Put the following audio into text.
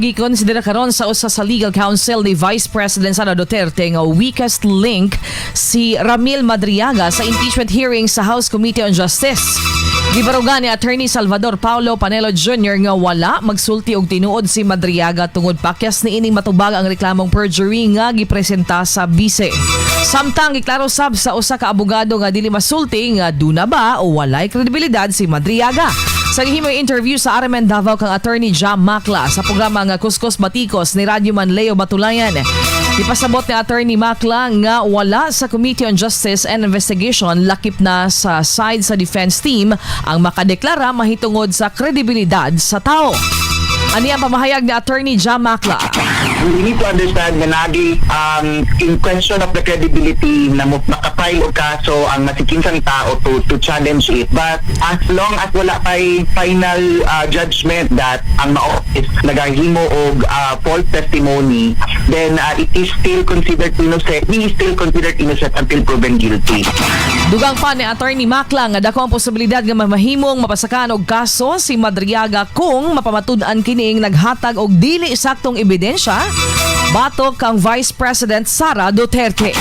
Gikonsidera karon sa usa sa legal counsel ni Vice President Sara Duterte nga weakest link si Ramil Madriaga sa impeachment hearing sa House Committee on Justice. Gibarugan ni Attorney Salvador Paulo Panelo Jr. nga wala magsulti og tinuod si Madriaga tungod pakyas ni ining matubag ang reklamong perjury nga gipresenta sa bise. Samtang giklaro sab sa usa ka abogado nga dili masulti nga duna ba o walay kredibilidad si Madriaga. Sa gihimong interview sa RMN Davao kang Attorney Jam Makla sa programa nga Kuskos Batikos ni Radyo Man Leo Batulayan. Ipasabot ni Attorney Makla nga wala sa Committee on Justice and Investigation, lakip na sa side sa defense team, ang makadeklara mahitungod sa kredibilidad sa tao. Ani ang pamahayag ni Attorney Jam Makla? We need to understand nga nagi in question of the credibility na mo makapile og kaso ang masikinsang tao to challenge it, but as long as wala pay final judgment that ang mao is nagahimo og false testimony, then it is still considered innocent. He is still considered innocent until proven guilty. Dugang pa ni Attorney Makla nga dako ang posibilidad nga mamahimong mapasakan og kaso si Madriaga kung mapamatud-an kining naghatag og dili saktong ebidensya batok kang Vice President Sara Duterte.